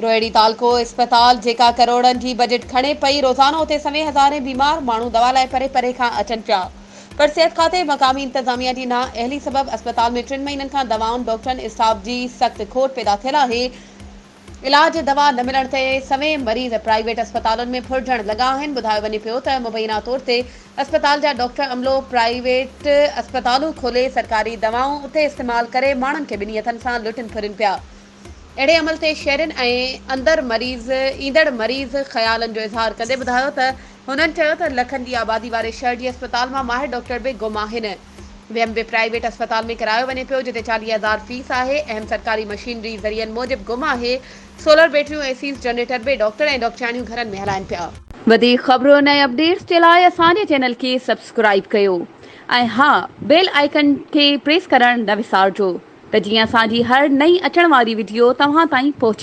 روهڙي تعلقو اسپتال جيڪا ڪروڙن جي بجيٽ کڻي پئي، روزانو اتي سوين هزارين بيمار ماڻهو دوا لاء پري پري کان اچن پيا پر صحت کاتي مقامي انتظاميا جي نااهلي سبب اسپتال ۾ ٽن مهينن کان دوائن، ڊاڪٽرن، اسٽاف جي سخت کوٽ پيدا ٿيل آهي، علاج دوا نه ملڻ تي سوين مريض پرائيويٽ اسپتالن ۾ ڦرجڻ لڳا آهن، ٻڌايو وڃي پيو ته مبينا طور تي اسپتال جا ڊاڪٽر عملو پرائيويٽ اسپتالون کولي سرڪاري دوائون اتي استعمال ڪري ماڻهن کي ٻنهي هٿن سان لٽين ڦرين پيا. اهڙي عمل تي شهرين ۽ اندر مريض ايندڙ مريض خيالن جو اظهار ڪندي ٻڌايو ته هنن چيو ته لکن جي آبادي واري شهر جي اسپتال مان ماهر ڊاڪٽر به گم آهن ويم به پرائيويٽ اسپتال ۾ ڪرايو وڃي پيو جتي 40 هزار فيس آهي اهم سرڪاري مشينري ذريعن موجب گم آهي سولر بيٽريون اي سيز جنريٽر به ڊاڪٽر ۽ ڊاڪٽرياڻيون گهرن ۾ هلائن پيا. وڌيڪ خبرن ۽ اپڊيٽس جي لاء اسان جي چينل کي سبسڪرائيب ڪيو ۽ ها بيل آئيڪن کي پريس ڪرڻ نه وسارجو. ته جيئن اسان جي هر نئين اچڻ واري وڊيو توهان تائين پهچي.